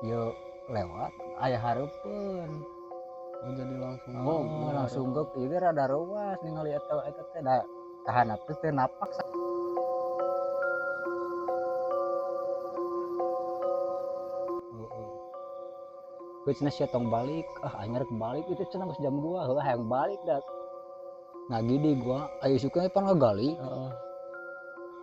Yo lewat aya hareupeun. Oh, jadi langsung oh, langsung gep ieu ge rada reuas ningali eta eta teh da kahanap teh teu napak. Heeh. Geus sia tong balik, ah anyar balik itu cenah geus jam 2, heuh hayang balik da. Ngagidi gua, aya isukna pan ngagali. Heeh.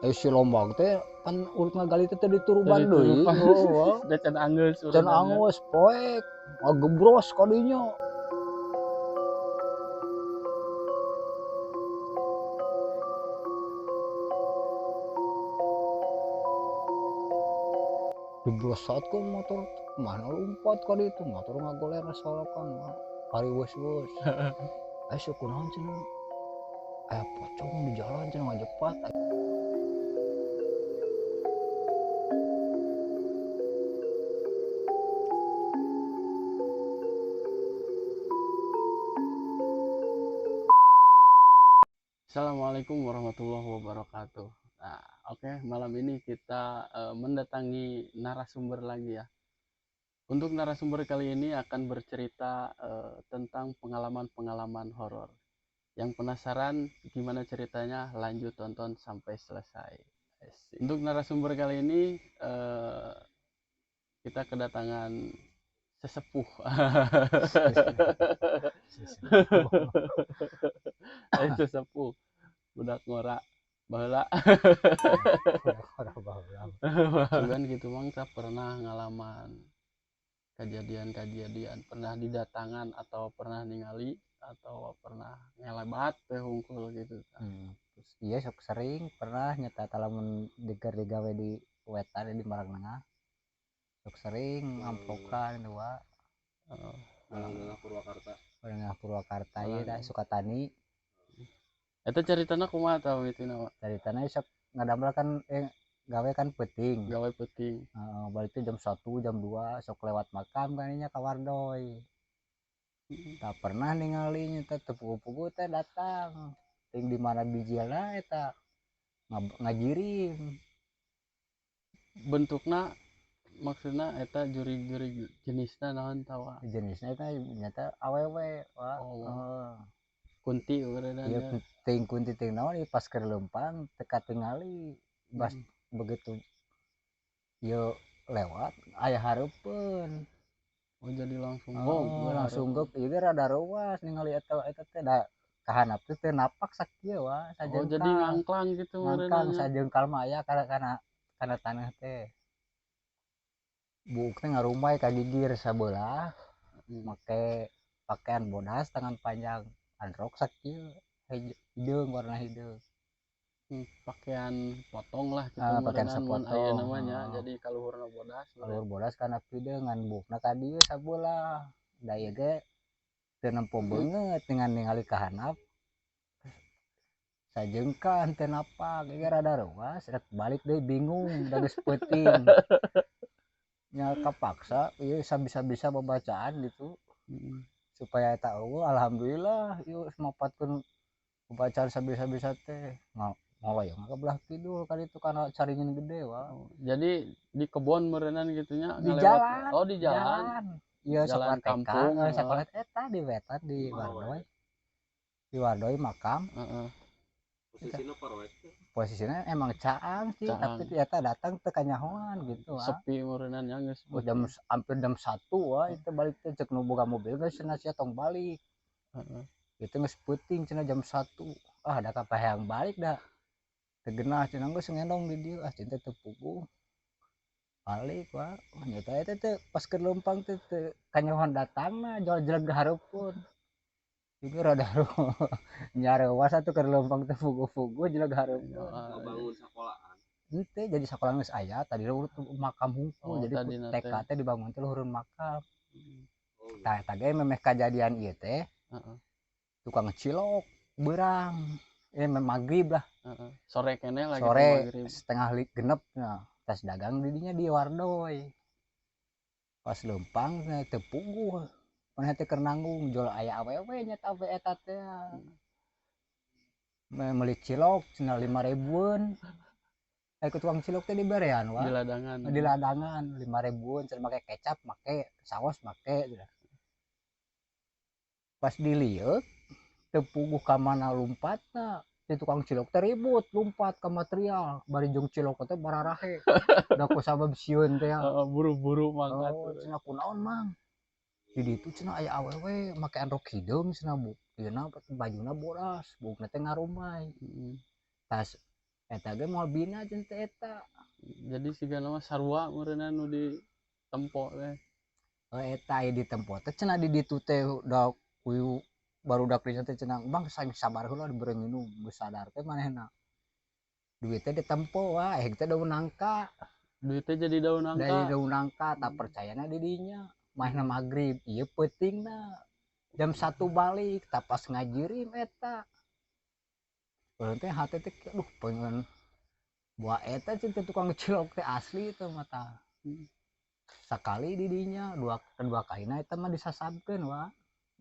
Aya si lombang teh pan urut ngagali teh teu dituruban deui. Heeh. Da can anggeus. Can anggeus poek, ngagebros ka dinya. Dibrosot ku motor mana lompat ka ditu, motor ngagoler solokan pariweus-weus. Aya sok kunaon cenah? Aya pocong di jalan cenah ngajepat. Assalamualaikum warahmatullahi wabarakatuh. Nah, oke, malam ini kita mendatangi narasumber lagi ya. Untuk narasumber kali ini akan bercerita tentang pengalaman-pengalaman horor. Yang penasaran gimana ceritanya, lanjut tonton sampai selesai. Untuk narasumber kali ini kita kedatangan sesepuh. Sesepuh budak ngora baheula. Cuman gitu mang, saya pernah ngalaman kejadian-kejadian, pernah didatangan atau pernah ningali atau pernah ngelebat teh hungkul gitu. Terus iya sok sering pernah nyata lamun diger digawe di wetan di Marangnengah. Sok sering ngamplokan dua. Marangnengah Purwakarta. Marangnengah Purwakarta ieu da Sukatani. Eta caritana kumaha tah mimitina? Caritana sok ngadamel kan gawe kan peuting. Gawe peuting. Heeh, balik teh jam 1, jam 2 sok lewat makam kan nya ka Wardoy. Tak pernah ningali nya teh teu pugu-pugu teh datang. Ting di mana bijilna eta ngajirim. Bentukna maksudna eta jurig-jurig jenisna naon tawa? Jenisna eta nyata awewe, wa. Oh. Heeh. Kunti ureunan. Ieu ting kunti ting naon ieu pas keur leumpang teu katingali. Bas begitu ieu lewat aya hareupeun. Oh, jadi langsung oh, langsung gep ieu ge rada reuas ningali eta eta teh da kahanap teh teu napak sakieu wa sajengkal. Oh, jadi ngangklang gitu ngangklang sajengkal mah aya kana kana tanah teh. Buuk teh ngarumai ka gigir sabelah make pakaian bodas tangan panjang androk sakieu hideung warna hideung. Pakaian potong lah gitu, pakaian sepotong aya namanya. Jadi kaluhurna bodas, kaluhur bodas kana hideung ngan buukna ka dieu sabelah. Da ieu ge teu nempo beungeut dengan ningali ka handap sajengkal teu napak ieu rada reuas rek balik deui bingung da geus peuting. Nya kapaksa ieu sabisa-bisa babacaan gitu. Supaya eta eueuh alhamdulillah ieu mapatkeun babacaan sabisa-bisa teh ngoloyong ka belah kidul ka ditu kana caringin gede wa. Oh, jadi di kebon meureunnan kitu nya di jalan. Oh, di jalan. Iya, sekolah kampung, sekolah eta di wetan di Wardoy. Di Wardoy makam. Heeh. Posisina parwet. Posisinya emang caang sih, caang. Tapi ternyata datang teu kanyahoan gitu wa. Sepi meureunnan nya geus. Jam hampir jam 1 wa itu balik teh cek nu boga mobil geus cenah sia tong balik. Heeh. Itu geus peuting cenah jam 1. Ah, da kapahayang balik da. Teu geunah cenah geus ngendong di dieu, ah cinta teu puguh. Balik wa. Oh, nyata eta teh pas keur leumpang teh teu kanyahoan datangna jol-jelek hareupeun. Ieu rada nyarewas atuh keur leumpang teh puguh-puguh jelek hareupeun. Ngabangun sakolahan. Henteu jadi sakola geus aya tadi urut makam hungkul. Oh, jadi TK teh dibangun teh luhureun makam. Oh, gitu. Tah eta ge memeh kajadian ieu teh. Heeh. Tukang cilok beurang. Magrib lah. Heeh. Sore keneh lagi sore setengah genep nah. Tas dagang di dinya di Wardoy. Pas leumpang teu puguh. Maneh teh keur nanggung jual aya awewe nya ta awe eta teh. Meuli cilok cenah 5.000-eun. Aya ku tukang cilok teh diberean wa. Di ladangan. Di ladangan 5.000-an cenah, make kecap, make saos, make cenah. Pas dilieuk teu puguh ka mana lumpatna, si tukang cilok teh ribut lumpat ka material bari jeung cilok teh bararahe da ku sabab sieun teh ya. Heeh, buru-buru mangkat. Oh, cenah, kunaon, Mang? Di ditu cenah aya awewe make androk hideung cenah, bu. Ieuna bajuna bodas, buukna teh ngarumay. Tas eta ge moal bina cenah teh eta. Jadi sigana mah sarua meureunna nu di tempo teh. Oh, eta aya di tempo teh cenah di ditu teh da kuyu barudak dinya teh cenah, "Bang, sabar heula dibere nginum." Geus sadar teh manehna. Duitnya ditempo wah, eh teh daun nangka. Duitnya jadi daun nangka. Dari daun nangka, tak percayana di dinya. Manehna maghrib, ieu peutingna. Jam 1 balik, tak pas ngajirim eta. Urang teh hate teh aduh pengen buah eta cenah tukang cilok teh asli teh mata. Sakali di dinya, dua kedua kalina eta mah disasabkeun wa.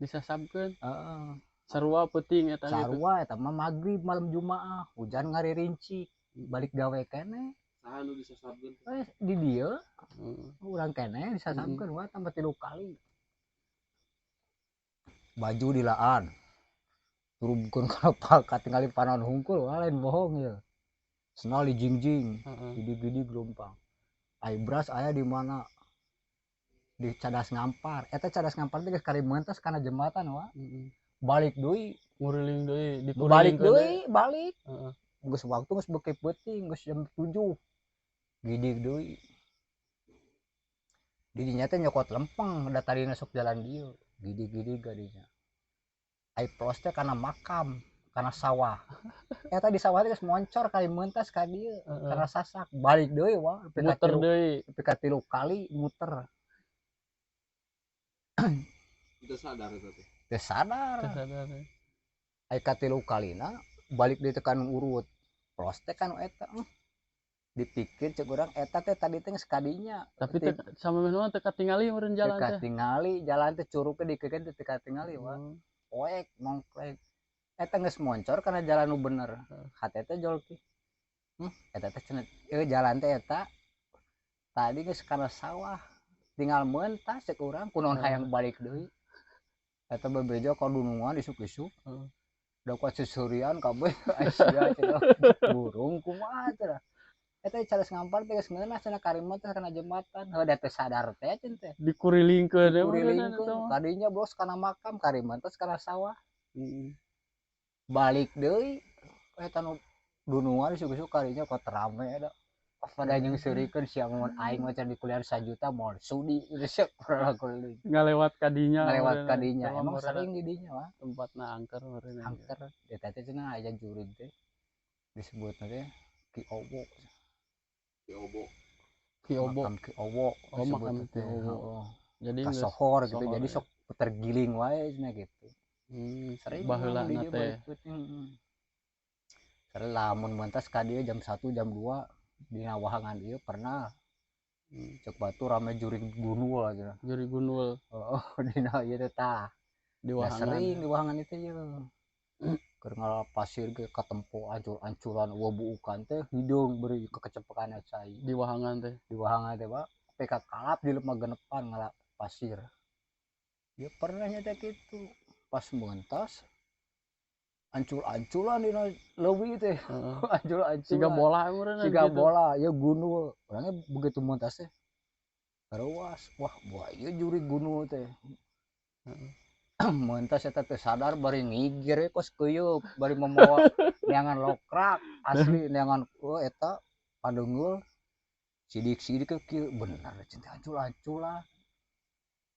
Disasabkeun? Heeh. Sarua peuting eta gitu. Sarua eta mah maghrib malam Jumaah, hujan ngaririnci, balik gawe keneh. Saha nu disasabkeun? Eh, di dieu. Urang keneh disasabkeun wa tambah 3 kali. Baju dilaan. Turunkeun kana palka tingali panon hungkul wah, lain bohong ya. Senal dijingjing, gidig-gidig lumpang. Ai beras aya di mana? Di Cadas Ngampar. Eta Cadas Ngampar teh geus kari mentas kana jembatan wa. Balik deui, nguriling deui, balik dikurilingkeun deui, balik. Heeh. Geus waktu geus beuki peuting, geus jam 7. Gidig deui. Di dinya teh nyokot lempeng, da tadina sok jalan dieu. Gidig-gidig ka dinya. Ai plos teh kana makam, kana sawah. Eta di sawah teh geus moncor kali mentas ka dieu, kana sasak. Balik deui wa, Muter deui. Nepi ka 3 kali muter. Teu sadar eta teh. Teu sadar. Teu sadar. Ai ka 3 kalina balik deui teh kanu urut. Plos teh kanu eta. Dipikir cek urang eta teh tadi teh geus kadinya. Tapi teu samemeh mah teu katingali meureun jalan Teu teh. katingali jalan teh curugna dikeun teh teu katingali wa. Poek mongklek. Eta geus moncor kana jalan nu bener. Hate teh jol ki. Eta teh cenah ieu jalan teh eta tadi geus kana sawah. Tinggal mentas cek urang kunaon hayang balik deui. Eta bebeja ka dunungan isuk-isuk. Da kuat seserian kabeh sia cenah. Burung kumaha cenah. Eta Cadas Ngampar teh geus ngeunah cenah karimat teh kana jembatan. Heuh da teu sadar teh cenah teh. Dikurilingkeun teh Dikurilingkeun. Kadinya bos kana makam karimat teh kana sawah. Balik deui eta nu dunungan isuk-isuk kadinya kok rame da. Pada jeung seurikeun sia mun aing mah di kuliah 1 juta moal sudi geus kuliah. Ngalewat kadinya. Ngalewat kadinya. Emang Emang sering di dinya mah. Tempatna angker meureun. Angker. Eta teh cenah aya jurig teh. Disebutna teh Ki Owo. Ki Obo. Ki Obo. Makam Ki Owo. Oh, makam disebutna Ki teh. Owo. Heeh. Jadi geus Kasohor gitu. sohor Jadi ya. sok tergiling wae cenah gitu. Sering Baheula di dieu teh. balik peuting. Sering lamun mentas ka dieu jam 1 jam 2 dina wahangan ieu pernah. Cek batu rame jurig gunul aja. Jurig gunul. Oh, dina ieu teh tah. Di Da wahangan. sering di wahangan itu ieu. Keur ngala pasir ge katempo ancul-anculan eueuh buukan teh hideung beri kekecepekan cai. Di wahangan teh. Di wahangan teh, Pak. PK kalap di lemah genepan ngala pasir. Ya pernah nya teh kitu. Pas mentas ancul-anculan dina leuwih teh. Heeh. Ancul-anculan. Siga bola meureun Siga gitu. bola, ya gunul. Orangnya begitu mentas teh ruas. Wah, buah ieu jurig gunul teh. Heeh. Mentas eta teh sadar bari ngigir we kos keuyeup, bari mamawa neangan lokrak asli neangan oh eta pandeungul sidik-sidik ke kieu bener cinta ancul-anculan.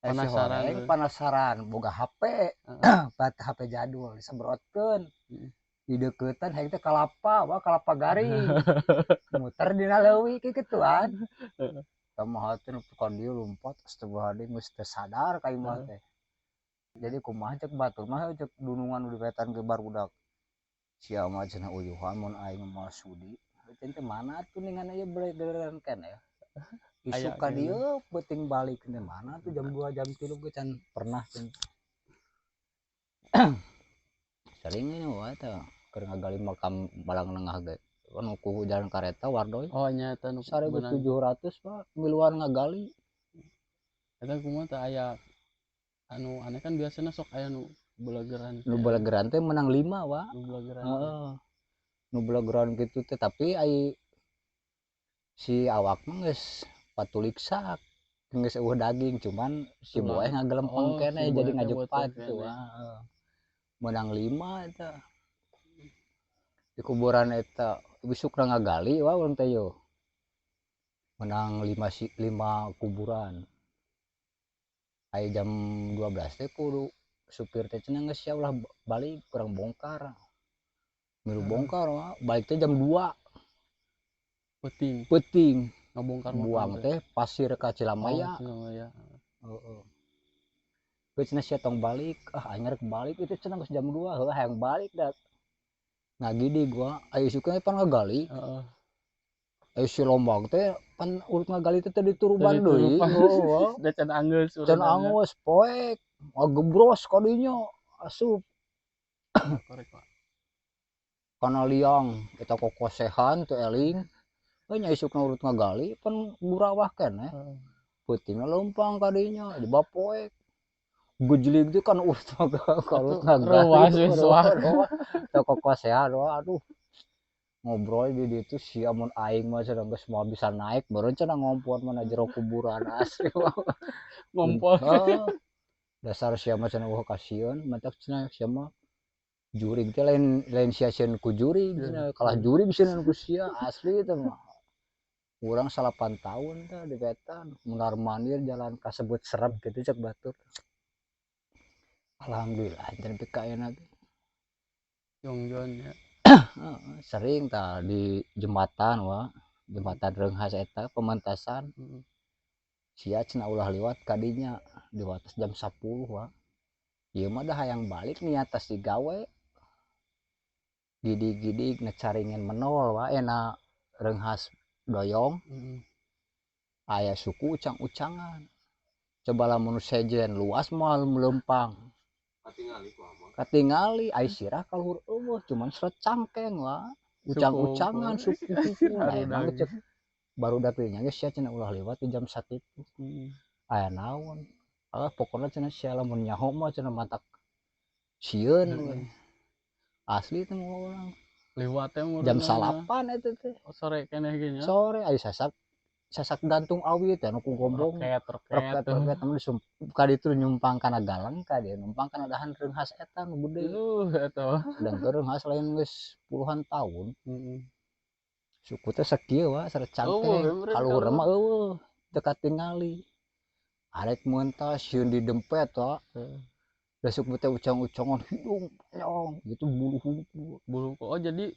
Eh, si Penasaran horeng we. penasaran boga HP. Heeh. Bat HP jadul disemprotkeun. Heeh. Di deukeutan hayang teh kalapa, wah kalapa garing. Muter dina leuwih kieu kituan. Heeh. Tah teh nepi ka dieu lompat astagfirullahaladzim geus teu sadar ka imah teh. Jadi kumaha cek batur mah cek dunungan nu diwetan ge barudak. Sia mah cenah uyuhan mun aing moal sudi. Cenah teh mana atuh ningan ieu belegeureun keneh. Isuk Aya ka gitu. dieu peuting balik teh mana tuh jam 2 jam 3 ge can pernah cenah. Sering ini wae teh keur ngagali makam Balang Nengah ge. Anu ku jalan kareta wardoy. Oh nya eta nu beunang. 1700, Pak, miluan ngagali. Eta kumaha teh, aya anu aneh kan biasanya sok aya nu belegeran. Nu belegeran teh menang 5, Pak. Nu belegeran teh. Heeh. Nu belegeran kitu teh, tapi ai si awak mah geus patuliksak, geus eueuh daging, cuman si Tulang. boeh ngagelempeng Oh, si keneh boeh jadi teh ngajepat beuteung gitu, keneh. heeh. Menang 5 eta. Di kuburan eta isukna ngagali wah urang teh yo. Menang 5 si 5 kuburan. Aya jam 12 teh kudu supir teh cenah geus sia ulah balik, kurang bongkar. Milu bongkar wah, balik teh jam 2. Peuting. Peuting. Ngabongkar makam Buang teh pasir ka Cilamaya. Oh, Cilamaya. Heeh. Geus cenah sia tong balik, ah aing rek balik itu cenah geus jam 2, heuh hayang balik da. Ngagidig gua, aya isukna pan ngagali. Heeh. Aya si lombang teh pan urut ngagali teh teu dituruban deui. Diturupan. Heeh. Da can anggeus Can urutanna. anggeus poek, ngagebros ka dinya asup. Korek, Pak. Kana liang eta kokosehan teu eling. Heuh nya isukna urut ngagali pan gurawah keneh. Heeh. Peutingna leumpang ka dinya, dibapoek. Gejlig teh kan urut urut ngagali. Reuas we soak. Teu kokosehan wah aduh. Ngobrol di ditu sia mun aing mah cenah geus moal bisa naik beureun cenah ngompor mana jero kuburan asli. Ngompol. Heeh. Dasar sia mah cenah eueuh kasieun, matak cenah sia mah jurig teh lain lain sia sieun ku jurig cenah, kalah jurig sieun ku sia asli teh mah. Urang 8 tahun teh di wetan, mundar mandir jalan kasebut serep gitu cek batur. Alhamdulillah nepi ka ayeuna teh. Jongjon ya. Heeh, sering tah di jembatan wah, jembatan Reunghas eta pementasan. Heeh. Sia cenah ulah liwat ka dinya di wates jam 10 wah. Ieu mah dah hayang balik niat tas digawe. Gidig-gidig ngecaringin menol wah enak Reunghas doyong. Heeh. Aya suku ucang-ucangan. Coba lamun sejen luas moal melempang. Katingali ku ama. Katingali ai sirah kaluhur eueuh cuman seret cangkeng wah. Ucang-ucangan suku hukum. Nah, emang cek barudak teh nya geus sia cenah ulah liwat di jam 1 itu. Heeh. Aya naon? Ah pokona cenah sia lamun nyaho mah cenah matak sieun we. Asli teh mah urang. Liwat teh meureun Jam mah. 9 eta teh. Oh, sore keneh ge nya. Sore ai sasak sasak gantung awi teh anu ku gombong. Roket, roket. Roket, roket, anu ka ditu nyumpang kana galang ka dieu numpang kana dahan reunghas eta nu gede. Eta. Sedangkan reunghas lain geus puluhan tahun. Heeh. Suku teh sakieu wa seret Eueuh, cangkeng. meureun Kaluhur kaluhur. mah eueuh teu katingali. Arek meuntas sieun didempet wa. Heeh. Da suku teh ucang-ucangan hidung panjang gitu bulu hungkul. Bulu. Oh jadi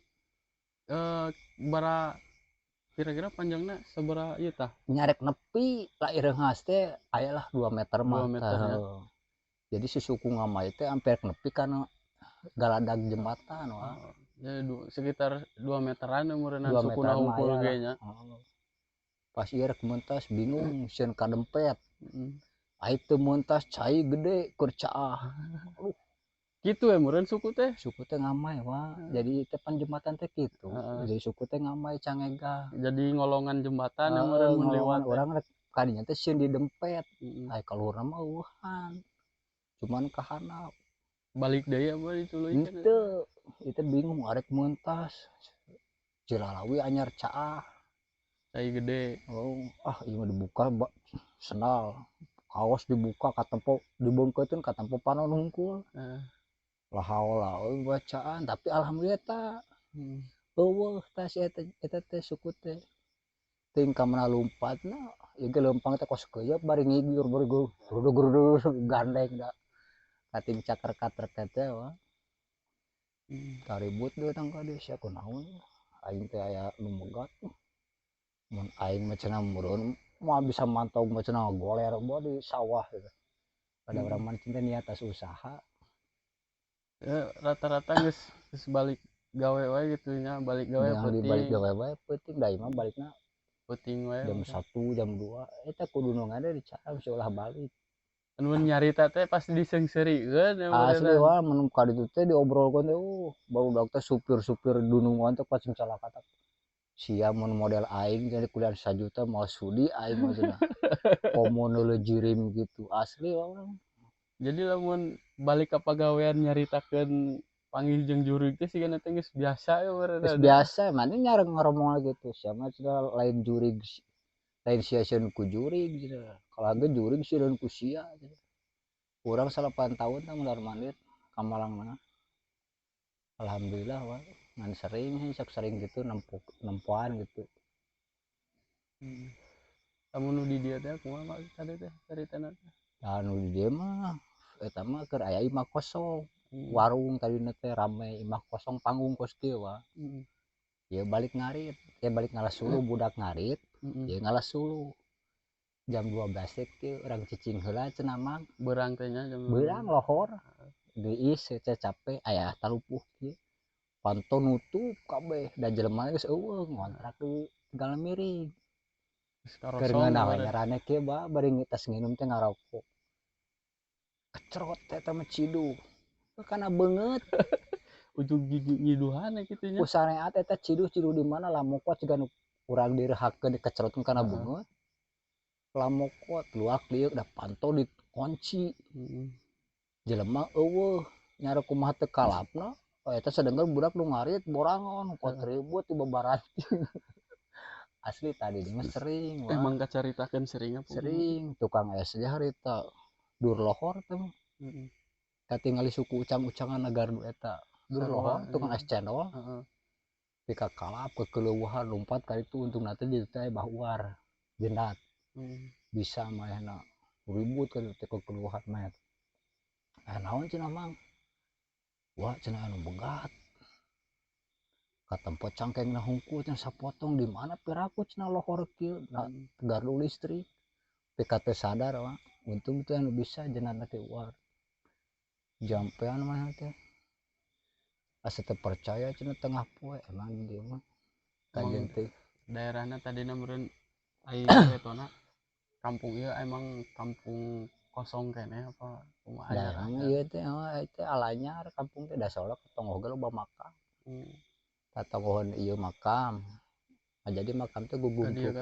bara kira-kira panjangna sabaraha ieu tah? Nyarek nepi lah reunghas teh aya lah 2 meter mah. 2 meter ya. Heeh. Jadi si suku ngamai teh hampir nepi kana galadag jembatan wah. Oh, jadi sekitar 2 meteran umurna 2 sukuna meteran mah hungkul aya ge lah. nya. Heeh. Pas ieu rek mentas bingung sieun kadempet. Heeh. Ai teu mentas cai gede keur caah. Aduh. Kitu we meureun suku teh. Suku teh ngamai wah. Jadi teh pan jembatan teh kitu. Heeh. Jadi suku teh ngamai cangega. Jadi ngolongan jembatan yang Heeh, meureun mun ngolongan liwat teh. urang rek kadinya teh sieun didempet. Heeh. Ai kaluhurna mah eueuhan. Cuman ka handap. Balik deui apa dituluykeun? Henteu. Itu bingung arek mentas. Cilalawi anyar caah. Cai gede. Oh, ah ieu mah dibuka sendal. Kaos dibuka katempo dibeungkeutkeun katempo panon hungkul. Heeh. La haula euy bacaan tapi alhamdulillah ta. Heeh. Eueuh tah si eta, eta teh suku teh. Teuing ka mana lompatna, ieu ge leumpang teh kos keuyeup bari ngigur bari gerudug-gerudug gandeng da. Kating caker-katrek teh wah. Karibut deui tang ka dieu sia kunaon. Aing teh aya nu megat. Mun aing mah cenah meureun moal bisa mantau mah cenah goler bae di sawah gitu. Pada urang mah cinta niat tas usaha. Ya, rata-rata geus balik gawe wae gitu nya, balik gawe Yang di balik peuting. gawe wae peuting da ieu mah balikna Peuting wae. Jam 1, jam 2 eta kudu nu ngade dicara bisa ulah balik. Anu nyarita teh pasti diseungseurikeun ya Asli meureunna. wah mun ka ditu teh diobrolkeun teh barudak teh supir-supir dunungan teh pacing calakata. Sia mun model aing jadi kuliah 1 juta moal sudi aing mah cenah. Komo nu jirim gitu asli orang. Jadi lamun balik ke pagawean nyaritakeun panggih jeung jurig teh sigana teh geus biasa ya meureun. Geus biasa mana nyareng ngomong gitu. Sia mah cenah lain jurig, lain sia sieun ku jurig cenah. Kalau ge jurig sieun ku sia cenah. Urang 8 tahun tah mundar mandir ka Malang mah. Alhamdulillah wah ngan sering sok sering gitu nempok nempoan gitu. Lamun nu di dieu teh kumaha mah tadi teh caritana teh? Nah, nu di dieu mah eta mah keur aya imah kosong. Warung tadina teh rame imah kosong panggung kos kieu wah. Ya balik ngarit, ya balik ngalas suluh budak ngarit, ya ngalas suluh. Jam 12 teh kieu urang cicing heula cenah mang. Beurang teh nya jam beurang lohor. Diis teh capek aya talupuh kieu. Panto nutup kabeh da jelema geus eueuh ngontrak di Tegal Miring. Keur ngeunah we nyarane kieu ba bari tas nginum teh ngarokok. Kecerot teh eta mah ciduh. Kana beungeut. Ujug gigi nyiduhan kitu nya. Ku sareat eta ciduh-ciduh di mana lamokot siga nu urang direhakeun dikecerotkeun kana beungeut. Lamokot luak liuk da panto dikunci. Jelema eueuh nyara kumaha teu kalapna. Oh, eta sadenger budak nu ngarit borangon kot ribut di babaranting. Asli tadi mah sering. Emang kacaritakeun sering apa? Sering tukang es ge harita dur lohor teh. Katingali suku ucang-ucangan gardu eta. Dur lohor tukang es cendol. Pika kalap kekeleuhan lompat ka ditu untungna teh di teh bah uar jenat. Bisa manehna ribut ka ditu teh kekeleuhan mah. Naon cenah mang? Wah cenah anu begat. Katempo cangkengna hungkul cenah sapotong di mana piraku cenah lohor kieu gardu listrik. Pika teu sadar wah. Untung teh anu bisa jenatna teh uar. Jampean mah teh. Asa teu percaya cenah tengah poe emang dieu mah. Kajeun teh daerahna tadina meureun ai wetona kampung ieu emang kampung kosong keneh apa kumaha daerah ieu teh teh alanyar kampung teh da soalna tonggoh ge loba makam. Tatonggohan ieu makam. Nah, jadi makam teh gugumpul.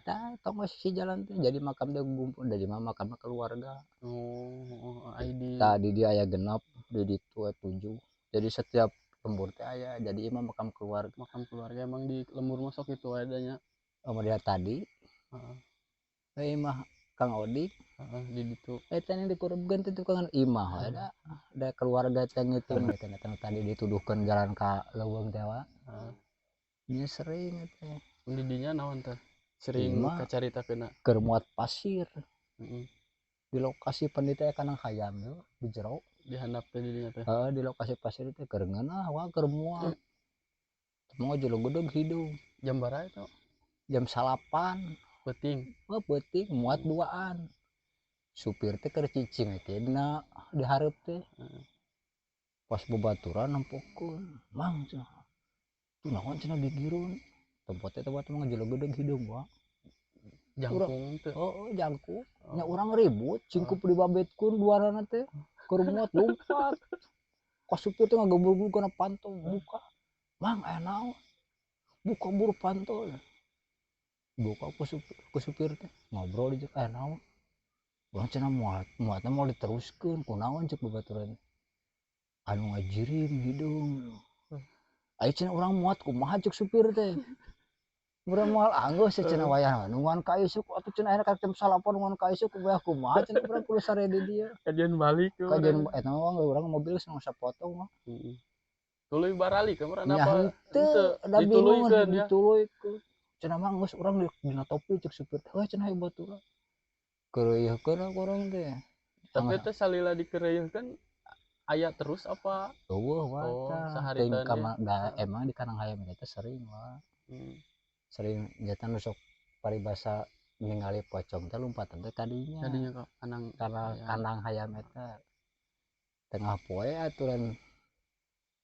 Tah tonggoh sisi jalan teh jadi makam teh gugumpul da mah makam keluarga. Oh, ai di tadi dia aya genep di ditu 7. Jadi setiap lembur teh aya jadi imah makam keluarga. Makam keluarga emang di lembur mah sok kitu adanya. Oh, dia tadi. Heeh. Imah Kang Odi. Heeh, di ditu. Eta yang dikurubkeun teh tukangan imah we da. Da keluarga teh ngitung eta tadi dituduhkeun jalan ka leuweung teh wa. Heeh. Nya sering teh. Di dinya naon teh? Sering kacaritakeunna. Keur muat pasir. Di lokasi pendeta kanang hayam yo di jero. Di handap teh di dinya teh. Heeh, di lokasi pasir teh keur ngeunah wa keur muat. Teu jelogedeg hidung. Jam baraha eta? Jam 9. Peuting. Oh, peuting muat duaan. Supir teh keur cicing teh dina di hareup teh. Pas babaturan nempokeun, mang cenah. Tuh naon cenah gigirun. Tempat teh tempat mah ngajelogedeg hidung wa. Jangkung teh. Oh, jangkung. Nya urang ribut, cingkup dibabetkeun duarana teh. Keur muat lompat. Ka supir teh ngagebrug kana panto buka. Mang aya naon? Buka buru panto. Buka ku supir teh ngobrol di jeung naon. Urang cenah muatna moal diteruskeun kunaon ceuk babaturan. Anu ngajirim hidung. Aya cenah urang muat kumaha ceuk supir teh. Urang moal anggeus cenah wayah nungguan ka isuk atuh cenah aya ka jam 9 nungguan ka isuk wayah kumaha cenah urang kudu sare di dieu. Kajian balik Kajian eta mah urang mobil geus sapotong mah. Tuluy barali ka meureun apa? Henteu, da bingung dituluykeun. Cenah mah geus urang dina topi ceuk supir teh. Heuh cenah baturan. Keureuyeun urang teh. Tapi teh salila dikereuyeun aya terus apa? Eueuh wa tah. Emang di Kanang Hayam eta sering wa. Sering jatan nu sok paribasa ningali pocong teh lompatan teh kadinya. Kadinya ka Kanang Kanang Hayam eta. Tengah poe aturan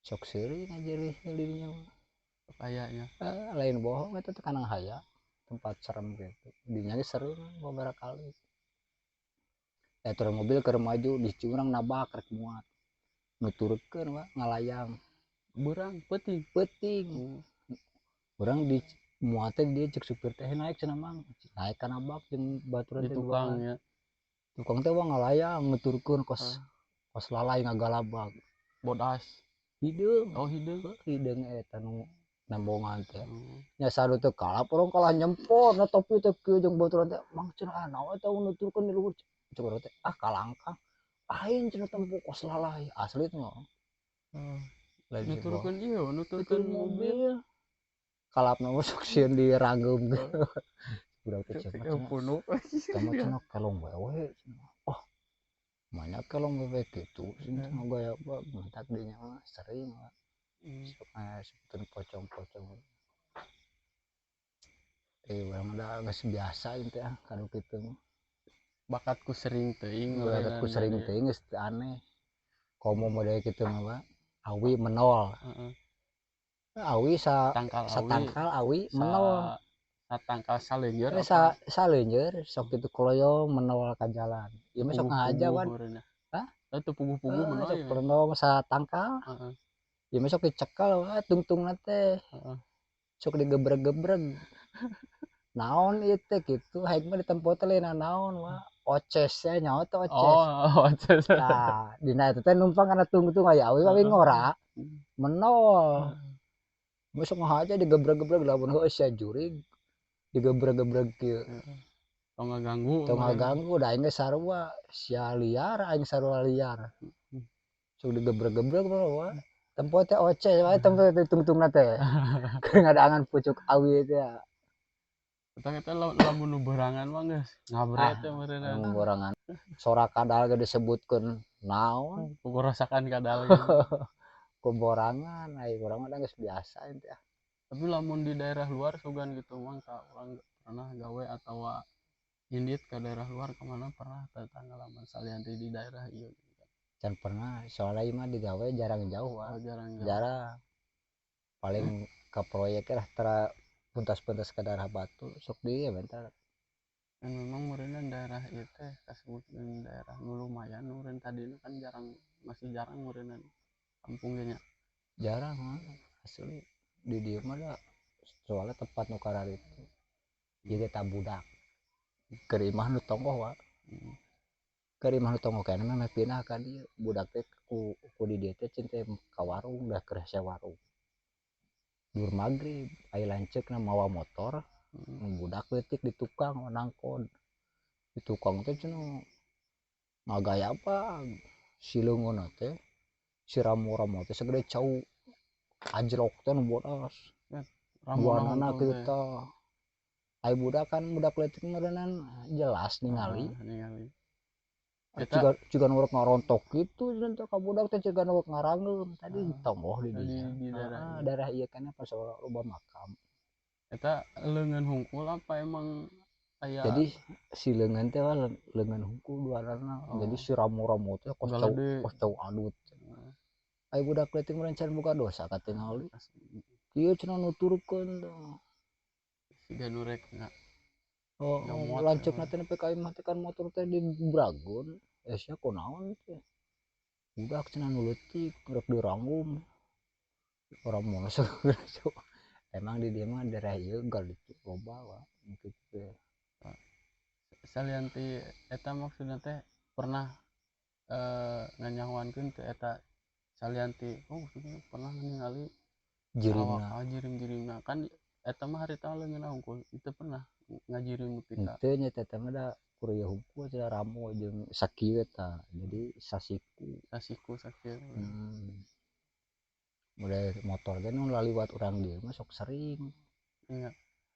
sok seuri ngajerih dirinya mah. Kayaknya lain bohong eta teh Kanang Hayam tempat serem gitu. Dinya ge sering beberapa kali. Aturan mobil keur maju di curang nabak rek muat. Nuturkeun wa ngalayang. Beurang peuting. Peuting. Urang di Muat teh dia cek supir teh naik cenah Mang. Naik kana bak jeung baturan Di teh tukang duaan. Ya. Tukang teh wah ngalayang nuturkeun kos kos lalay ngagalabag. Bodas. Hideung. Oh, hideung. Hideung eta nu nembongan teh. Hmm. Nya sadu teh kalap urang kalah nyempor na topi teh kieu jeung baturan teh Mang cenah ah naon eta nuturkeun di luhur. Cek urang teh ah kalangkang. Lain cenah tempo kos lalay asli teh mah. Lain si Nuturkeun ieu, nuturkeun Nuturkeun mobil. mobil. Kalapna mah sok sieun dirangeum gitu. Budak teh cenah cenah Punuk. kamu cenah kalong wewe cenah. Oh, mana kalong wewe kitu cenah gaya mentak dinya mah sering lah. Sok aya sebutan pocong-pocong. Urang mah da geus biasa ieu teh ah kanu kitu mah. Bakatku sering teuing Bakatku meureunana sering jadi. teuing geus teu aneh. Komo model kitu mah Pak. Awi menol. Heeh. Awi sa Tangkal awi. satangkal awi menol. Satangkal saleunjeur Eh, apa? Saleunjeur sok kitu koloyong menol ka jalan. Ieu mah sok ngahaja Puguh-puguh wan. meureunna. Hah? Teu puguh-puguh menol Sok ieu. menol satangkal. Heeh. Ieu mah sok dicekel we tungtungna teh. Heeh. Sok digebreg-gebreg. Naon ieu teh kitu haik mah ditempo teh lain naon wa. Oces nya nyaho teh oces. Oh, oces. Tah, dina eta teh numpang kana tungtung aya awi awi ngora. Menol. Mah sok ngahaja digebreg-gebreg lamun heueuh sia jurig digebreg-gebreg kieu. Heeh. Tong ngaganggu. Tong ngaganggu da aing ge sarua sia liar aing sarua liar. Sok digebreg-gebreg mah wa. Tempo teh oces wae tempo teh tungtungna teh. Keur ngadaangan pucuk awi teh. Eta eta lamun nu beurangan mah geus ngabret teh meureunna. Lamun borangan. Sora kadal ge disebutkeun naon? Pokorosakan kadal gitu. Kuborangan ai urang mah da geus biasa ieu teh. Tapi lamun di daerah luar sugan gitu mah ka urang pernah gawe atawa indit ke daerah luar kemana pernah teh pengalaman salian di daerah ieu gitu kan. Can pernah soalnya ieu mah digawe jarang jauh wa. Oh, jarang jauh. Jarang. Paling ke proyek lah tara puntas-puntas ke daerah Batu sok di ya bentar. Dan memang meureunna daerah ieu teh kasebutkeun daerah nu lumayan meureun tadina kan jarang masih jarang meureunna kampung ge nya. Jarang mah asli di dieu mah da soalnya tempat nu kararitu. Ieu ge ta budak. Keur imah nu tonggoh wa. Keur imah nu tonggoh keneh mah pindah ka dieu. Budak teh ku di dieu teh cin teh ka warung dah keur hese warung. Dur magrib aya lanceukna mawa motor. Budak leutik di tukang nangkon. Di tukang teh cenah ngagaya apa si leungeunna teh si ramo-ramo teh segede cau ajrok teh nu bodas. Ramo-ramo Buanana teh. kitu tah. Ai budak kan budak leutik meureunnan jelas ningali. Ah, ningali. Ciga, ciga nu rek ngarontok kitu cenah teh ka budak teh ciga nu rek ngarangeum tadi tonggoh di dinya. Di daerah Ah, ieu. daerah ieu keneh pas loba makam. Eta leungeun hungkul apa emang aya? Jadi si leungeun teh wah leungeun hungkul duanana. Oh. Jadi si ramo-ramo teh kos cau, Galede. kos cau adut. Ai budak leutik meureun can boga dosa katingali. Kieu cenah nuturkeun teh. Siga nu rek Oh, nyomot, lanceukna emang. teh nepi ka imah teh kan motor teh di Bragon. Sia kunaon teh. Budak cenah nu leutik rek diranggum. Orang mono sok. Emang di dieu mah daerah ieu galitik loba wa kitu teh. Salian ti eta maksudna teh pernah nganyahoankeun teh eta salian ti oh maksudna pernah ningali Jirimna. awak, jirim-jirimna kan eta mah harita leungeun hungkul itu pernah ngajirim nepi ka Henteu nya teh mah da kuria hungkul cenah ramo jeung sakieu eta. Jadi sasiku. Sasiku sakieu. Mulai motor ge nu laliwat urang dieu mah sok sering. Iya,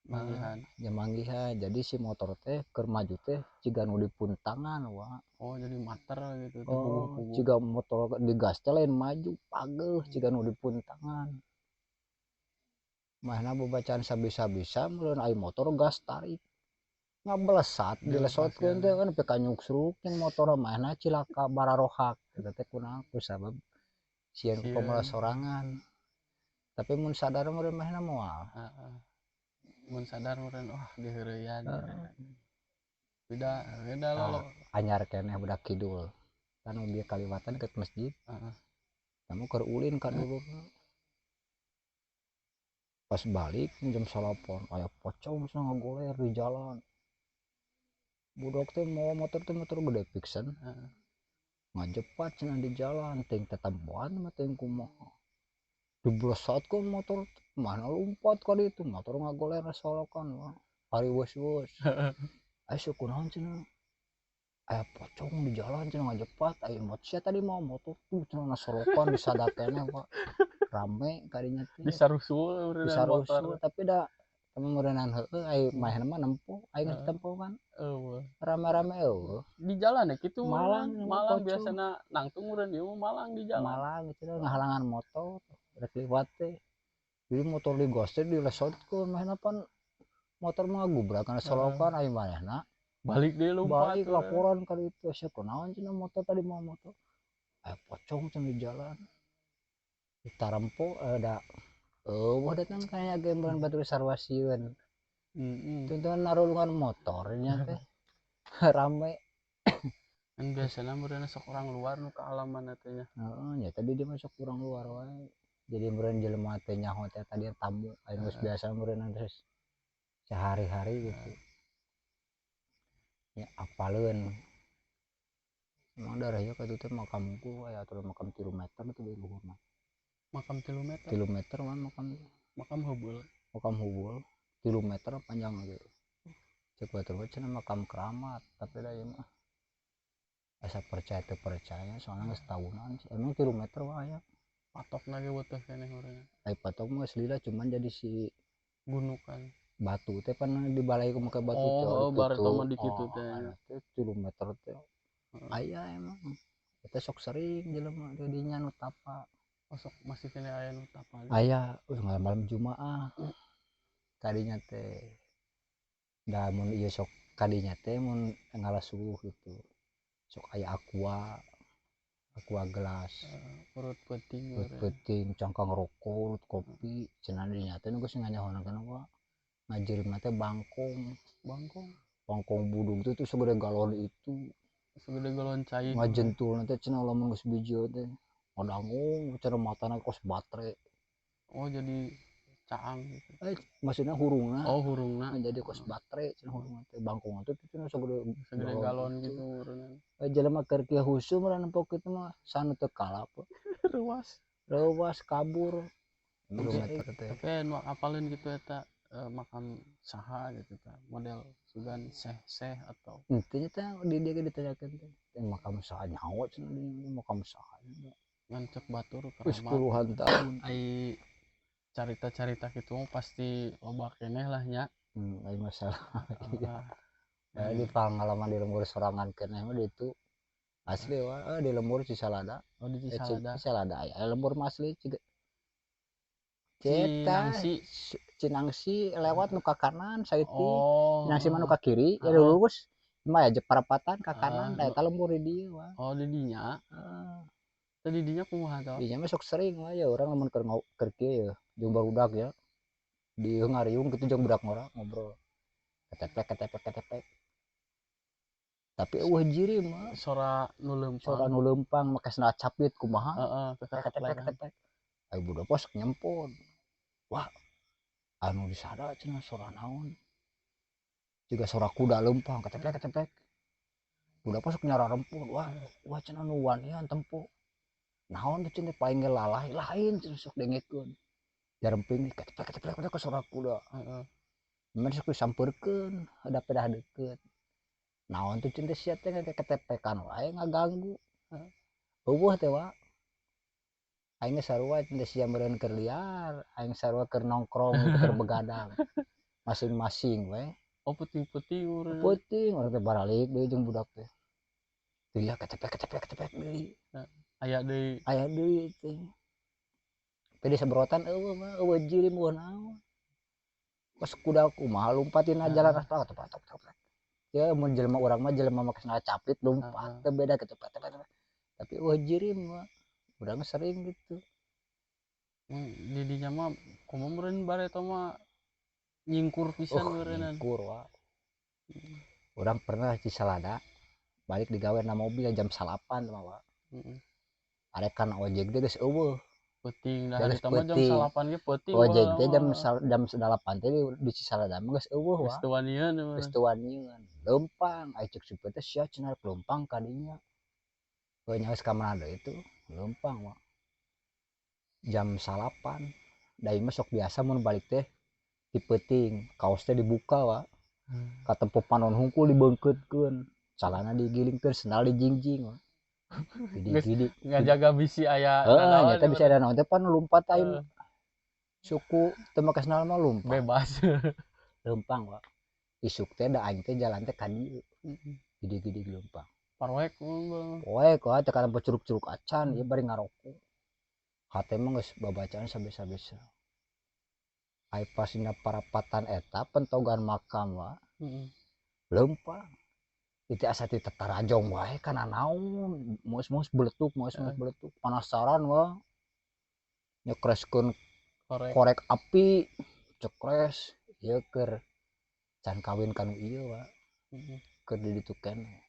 manggihan. Ya manggihan. Jadi si motor teh keur maju teh ciga nu dipuntangan wa. Oh, jadi mater gitu, teh Oh, puguh-puguh. ciga motor digas teh lain maju, pageuh ciga nu dipuntangan. Mahna bebacaan sabisa-bisa meureun ai motor gas tarik. Ngablesat dilesotkeun teh kan nepi ka nyuksruk jeung motor mahna cilaka bararohak. Eta teh kunaon kusabab sieun ku Sieun. pamala sorangan. Tapi mun sadar meureun mahna moal. Heeh. Mun sadar meureun wah diheureuyan. Heeh. Beda, beda Tah, lo. anyar keneh budak kidul. Kan bieu kaliwatan ke masjid. Heeh. Kamu keur ulin ka dulurna. Pas balik jam 9 aya pocong cenah ngagoler di jalan. Budak teh mawa motor teh, motor gede Vixion. Ngajepat cenah di jalan, teuing tetempoan mah teuing kumaha. Diblesatkeun motor, mana lompat ka ditu, motor ngagoler solokan wah. Hariweus-weus. Aya sia kunaon cenah? Aya pocong di jalan cenah ngajepat, aya sia tadi mawa motor tuh cenah nasorokan disada keneh, Pak. Rame kadinya teh. Disarusul Bisa motor. Rusuh tapi da temen meureunan heueuh, ai manehna mah nempo, aing geus tempo kan. Eueuh. Rame-rame eueuh. Di jalan ya kitu. Malang, malang pocong. Biasana nangtung meureun ieu mah malang di jalan. Malang gitu ngahalangan motor rek liwat teh. Jadi motor digas teh dilesotkeun, manehna pan motor mah gubrak kana solokan, ai manehna balik deui lompat. Balik laporan kali itu, sia kunaon cenah motor tadi mawa motor. Aya pocong cenah di jalan. Ditarempo da eueuh datang kayak ge meureun batur sarua sieun. Tuntunan narulungan motornya teh rame. Kan biasana meureun sok orang luar nu kaalaman teh nya. Heeh, nya tadi dia masuk kurang luar wae. Jadi meureun jelema teh nyaho teh tadi tamu, aya geus biasa meureun terus sehari-hari gitu. Ya apaleun. Emang darah ieu ka ditu teh makam ku aya aturan makam 3 meter tuh di luhur mah. Makam 3 meter. 3 meter mah makam. Makam hubul. Makam hubul 3 meter panjang gitu. Cek batur we cenah makam keramat, tapi da ieu mah asa percaya teu percaya soalnya geus tahunan sih. Emang 3 meter wae aya. Patokna ge weteh keneh meureun. Ai patok mah geus lila, cuman jadi si gunukan. Batu teh pan dibalai ku make batu teh, Oh, ditutup. bareto mah di kitu Oh, teh. aya teh 3 meter teh. Heeh. Aya emang. Eta sok sering jelema di dinya nu tapa. Oh, sok masih keneh aya nu tapa. Aya, malam Jumaah. Kadinya teh. Da mun ieu sok kadinya teh mun ngalasuh gitu. Sok aya aqua, aqua gelas. Urut peuting urut meureun. Peuting, cangkang rokok, urut kopi, cenah dinya teh nu geus nganyahoan wa. Ngajirimna teh bangkong. Bangkong. Bangkong budug teh tuh segede galon itu. Segede galon cai. Ngajentul teh cenah lamun geus bijil teh. Ngadangung cenah matana kos baterai. Oh, jadi caang gitu. Maksudnya hurungna. Oh, hurungna. Jadi kos baterai cenah hurungna teh bangkong teh cenah segede segede galon gitu. Gitu meureun. Jelema keur kieu husum meureun nempok kitu mah sanu teu kalap. Reuas. Reuas kabur. 3 meter teh. Tapi nu apaleun gitu eta makam saha gitu tah. Model sugan seh-seh atau intinya teh di dia ge ditanyakeun teh. Teh makam saha nyaho cenah di makam saha. Ngan cek batur Geus keramat. puluhan tahun. Ai carita-carita kitu mah pasti loba keneh lah nya. Ai masalah. Ah, Ya, di pengalaman di lembur sorangan keneh mah ditu. Asli wa, di lembur Cisalada. Oh, di Cisalada. Cisalada aya lembur mah asli ciga. Ceta Cinangsi. Cinangsi lewat nu ka kanan saeutik. Oh. Cinangsi mah nu ka kiri, ya Ah. lurus. Mah ya parapatan ka kanan, Ah, da eta lembur di dieu wa. Oh, di dinya. Heeh. Teh di dinya kumaha tah? Dinya mah sok sering wa ya urang lamun keur kieu ya, jeung barudak ya. Di ngariung kitu jeung budak ngora ngobrol. Keteplek keteplek keteplek. Tapi eueuh jirim mah. Sora nu leumpang. Sora nu leumpang make sendal capit kumaha? Heeh, Keteplek keteplek. Ai budak pos nyempon. Wah, anu disada cenah sora naon? Juga sora kuda leumpang keteplek keteplek. Budak pos nyararempun. Wah, wah cenah nu wanian tempo. Naon tuh cenah paling ge lalai lain cenah sok dengekeun. Jaremping keteplek keteplek keteplek sora kuda. Heeh. Memang sok disampeurkeun, ada pedah deukeut. Naon tuh cenah sia teh ketepekan wae ngaganggu. Heeh. Eueuh teh wa. Aing ge sarua cenah sia meureun keur liar, aing sarua keur nongkrong keur begadang. Masing-masing we. Oh, peuting-peuting meureun. Peuting urang teh baralik deui jeung budak teh. Lila keteplek keteplek keteplek deui. Aya deui. Aya deui teh. Tapi di sebrotan eueuh mah eueuh jirim eueuh naon. Pas kuda kumaha lumpat dina jalan aspal tepat tepat tepat. Ya mun jelema urang mah jelema make sendal capit lumpat teu beda kitu tepat tepat. Tapi eueuh jirim mah urang sering gitu. Di dinya mah kumaha meureun bareto mah nyingkur pisan meureunan. Nyingkur wa. Urang pernah Cisalada balik digawe na mobil jam 9 mah wa. Heeh. Arek kana ojek teh geus eueuh. Peuting dah Geus harita mah jam peuting. 9 ge peuting. Ojek teh jam Mah. jam 8 teh di Cisalada mah geus euweuh Geus wa. teu wanian. Geus teu wanian. Leumpang, ai cek supir teh sia cenah rek leumpang ka dinya. Heuh nya geus ka mana deui itu, leumpang wa. Jam 9. Da ieu mah sok biasa mun balik teh di peuting, kaos teh dibuka wa. Katempo panon hungkul dibeungkeutkeun, calana digilingkeun, sendal dijingjing wa. Gidi-gidi. Ngajaga bisi aya Heeh, nanaon nyata bisa ada naon teh pan lumpat aing. Heeh. Suku teu make sendal mah lumpat. Bebas. Leumpang wa. Isuk teh da aing teh jalan teh ka dieu. Gidi-gidi leumpang. Parwek mah. Poek wa teh katempo curug-curug acan ieu bari ngarokok. Hate mah geus babacaan sabes-sabes. Ai pas dina parapatan eta pentogan makam wa. Leumpang. Itu asa ti tatarajong wae kana naon, moos-moos beletuk, moos-moos beletuk. Penasaran wa. Nyekreskeun Korek. Korek api, cekres, ieu keur can kawin kanu ieu wa. Keur di ditu keneh.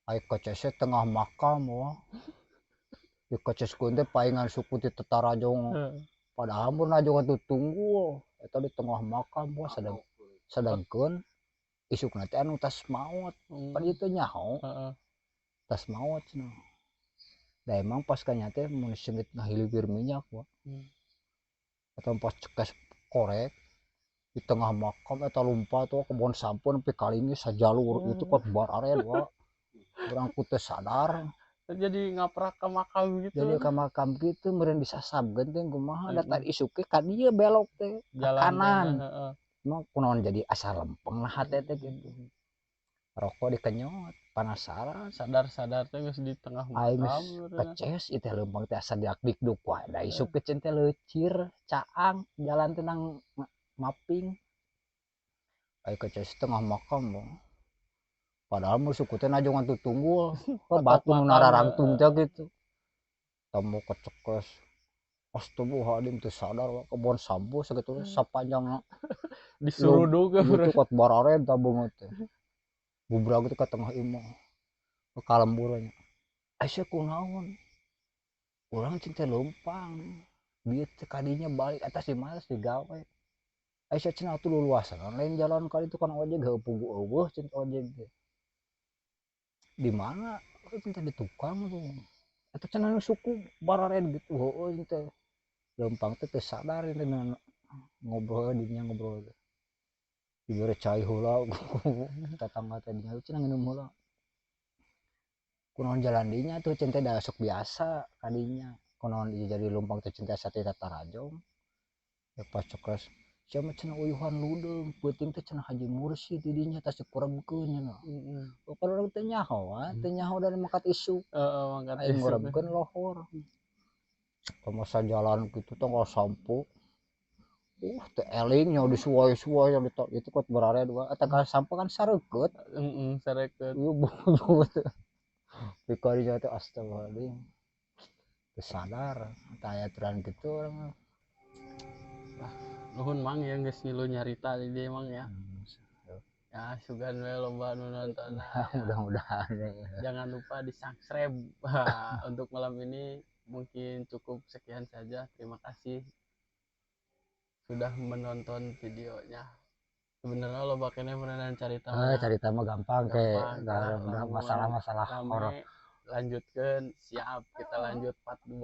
Ai kecese tengah makam wa. Dikeceskeun teh paingan suku ti tatarajong. Padahal mun najongan tuh tunggul, eta di tengah makam wa sedangkeun isukna teh anu tas maot. Pan ieu teh nyaho. Tas maot cenah. Da emang pas kanya teh mun seungit ngahiliwir minyak wa. Atau pas cekes korek di tengah makam eta lumpat wa kebon sampeu nepi ka linggih sajalur itu kot bararen wa. Urang ku teu sadar. Jadi ngaprak ke makam gitu. Jadi ke makam gitu meureun disasabkeun teh kumaha da tadi isuk ge ka dieu belok teh ke Jalan teh, kanan. Heeh. Emang kunaon jadi asa lempeng lah hate teh gitu. Rokok dikenyot, penasaran. Sadar-sadar teh geus di tengah Aing makam, geus meureun. Keces ieu teh lempeng teh asa dak-dikduk wae. Da isuk ge teh leucir, caang, jalan teh nang maping. Aing keces tengah makam mah. Padahal mah suku teh najongan tutunggul, Patok batu nu makam, nararangtung heeh. teh gitu. Temu kecekes. Astagfirullahaladzim teu sadar wa kebon sampo sakitu sapanjangna. Disuruduk Lu tuh kot bararen ta beungeut teh. Bubrag teh ka tengah imah. Ka lembur nya. Ai sia kunaon? Urang cing teh leumpang. Bieu teh kadinya balik atas di mana digawe. Ai sia cenah atuh luluasan lain jalan kali itu kan ojek heuh pugu eueuh cing ojek teh. Di mana? Oh, cing teh di tukang tuh. Eta cenah nu suku bararen gitu heueuh cing teh. Leumpang teh teu sadar teh ngobrol dinya ngobrol teh. Dibere cai heula tetangga teh dinya cenah nginum heula. Kunaon jalan dinya tuh cing teh da sok biasa kadinya. Kunaon ieu jadi leumpang teh cing teh asa teh tatarajong. Ya pas cekres sia mah cenah uyuhan ludeung peuting teh cenah Haji Mursid di dinya tas dikurebkeun cenah. Oh, kan urang teh nyaho wa, teu nyaho dari mangkat isuk. Heeh, mangkat Aing isuk. ngurebkeun lohor. Pamasa jalan kitu tong sampo. Teh eling nya disuai-suai nya itu kot barare dua. Eta ka sampo kan sareukeut. Heeh, sareukeut. Ieu buku teh. Pikarinya teh astagfirullahaladzim. Teu sadar, tah aya aturan kitu urang mah. Ah, nuhun Mang ya geus ngilu nyarita di dieu Mang ya. Ya, sugan we loba nu nonton. Mudah-mudahan. Jangan lupa di-subscribe. Untuk malam ini mungkin cukup sekian saja. Terima kasih sudah menonton videonya. Sebenarnya loba keneh beneran carita mah. Carita mah gampang ke. Gampang, Gampang, lamun masalah-masalah rame, horor. Lanjutkeun, siap kita lanjut part 2.